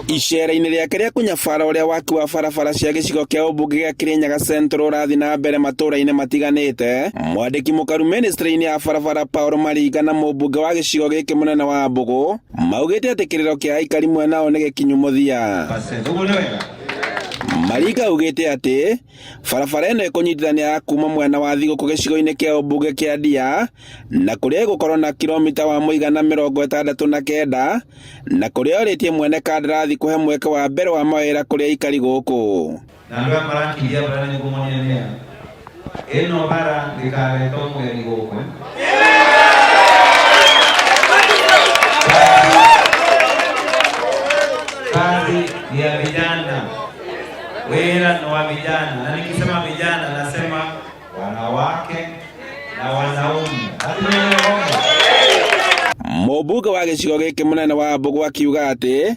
Icera-inĩ rĩake rĩa kũnyabara ũrĩa waki wa barabara cia gĩcigo kĩa ũmbunge gĩa Kirinyaga Central ũrathiĩ na mbere matũra-inĩ matiganĩte, mwandĩki mũkaru ministry-inĩ ya barabara Paul Maringa na mũmbunge wa gĩcigo gĩkĩ mũnene wa Mbũgũ maugĩte atĩ kĩrĩro kĩa aikari mwena ũyũ nĩ gĩkinyu mũthia. Maringa augĩte atĩ barabara ĩno ĩkũnyitithania ya kuma mwena wa Thigũkũ gĩcigo-inĩ kĩa ũmbunge kĩa Ndia na kũrĩa ĩgũkorwo na kilomita wa mũigana 69 na kũrĩa orĩtie mwene kandarathi kũhe mweke wa mbere wa mawĩra kũrĩ aikari gũkũ. Na andũ aya marakiria bara nĩ kũmonia nĩa ĩno bara ndĩkareta mũgeni gũkũ. Kazi ni ya vijana, wĩra ni wa vijana, na nikisema vijana nasema wanawake na wanaume. Mũmbunge wa gĩcigo gĩkĩ mũnene wa Mbũgũ akiuga atĩ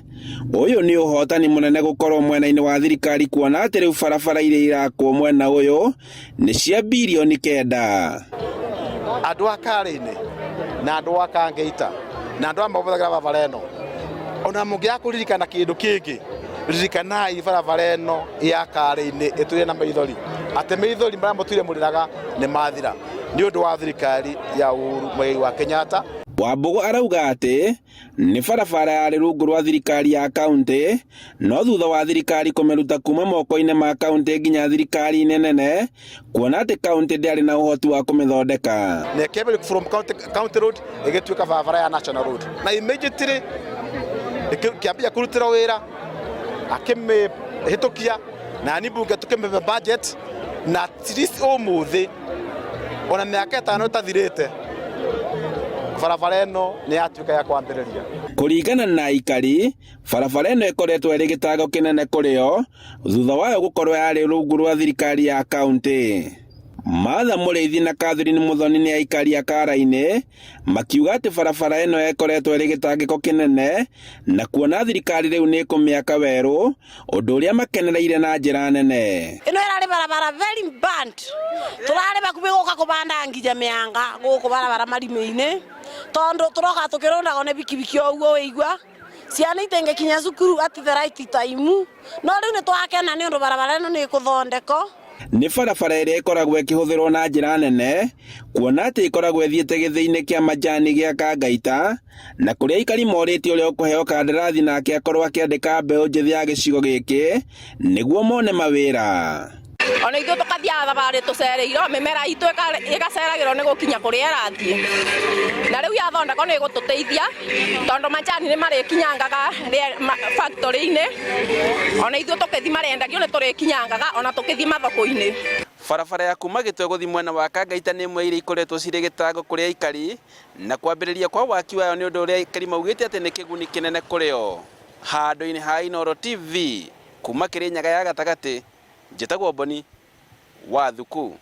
ũyũ nĩ ũhotani mũnene gũkorwo mwena-inĩ wa thirikari kuona atĩ rĩu barabara iria irakwo mwena ũyũ nĩ cia birioni 9. Andũ a Karĩinĩ na andũ a Kangeita na andũ a mahũthagĩra barabara ĩno, ona mũngĩaga kũririkana kĩndũ kĩngĩ, ririkanai barabara ĩno ya Karĩinĩ ĩtũire na maithori, atĩ maithori marĩa mũtũire mũrĩraga nĩ mathira nĩ ũndũ wa thirikari ya Uhuru Muigai wa Kenyatta. Wambũgũ arauga atĩ nĩ barabara yarĩ rungu rwa thirikari ya kaunti, no thutha wa thirikari kũmĩruta kuma moko-inĩ ma kaunti nginya thirikari-inĩ nene, kuona atĩ kaunti ndĩarĩ na ũhoti wa kũmĩthondeka. Na ĩkĩambĩrĩria from county road ĩgĩtuĩka barabara ya national road, na immediately ĩkĩambia kũrutĩrwo wĩra, akĩmĩhĩtũkia na ni mbunge tũkĩmĩhe budget, na at least ũmũthĩ ona mĩaka 5 ĩtathirĩte barabara ĩno nĩ yatuĩka ya kwambĩrĩria. Kũringana na aikari, barabara ĩno ĩkoretwo ĩrĩ gĩtango kĩnene kũrĩ o thutha wayo gũkorwo yarĩ rungu rwa thirikari ya kaunti. Martha Mũrĩithi na Catherine Muthoni nĩ aikari a Karainĩ makiuga atĩ barabara ĩno ĩkoretwo ĩrĩ gĩtangĩko kĩnene na kuona thirikari rĩu nĩ ĩkũmĩaka werũ, ũndũ ũrĩa makenereire na njĩra nene. Ĩno ĩrarĩ barabara very bad, tũrarĩ bakuhĩ gũka kũbanda nginya mĩanga gũkũ barabara marima-inĩ, tondũ tũroka tũkĩrũndagwo nĩ bikibiki o ũguo wĩigua ciana itingĩkinya cukuru at the right time, no rĩu nĩ twakena nĩ ũndũ barabara ĩno nĩ ĩkũthondekwo. Nĩ barabara ĩrĩa ĩkoragwo ĩkĩhũthĩrwo na njĩra nene kuona atĩ ĩkoragwo ĩthiĩte gĩthĩi-inĩ kĩa majani gĩa Kangaita, na kũrĩa aikari morĩtie ũrĩa ũkũheo kandarathi nake akorwo akĩandĩka mbeũ njĩthĩ ya gĩcigo gĩkĩ nĩguo mone mawĩra. Ona ithuĩ tũkathiaga thabarĩ tũcereirwo, mĩmera itũ ĩgaceragĩrwo nĩ gũkinya kũrĩa ĩrathiĩ. Na rĩu yathondekwo nĩ ĩgũtũteithia tondũ majani nĩ marĩkinyangaga factory-inĩ, ona ithuĩ tũkĩthiĩ marendagio nĩ tũrĩkinyangaga ona tũkĩthiĩ mathoko-inĩ. Barabara ya kuma Gĩtwe gũthiĩ mwena wa Kangaita nĩ ĩmwe iria ikoretwo cirĩ gĩtango kũrĩ aikari, na kwambĩrĩria kwa waki wayo nĩ ũndũ ũrĩa aikari maugĩte atĩ nĩ kĩguni kĩnene kũrĩ o. Handũ-inĩ ha Inooro TV kuma Kĩrĩnyaga ya gatagatĩ, njĩtagwo Boni wa Thuku.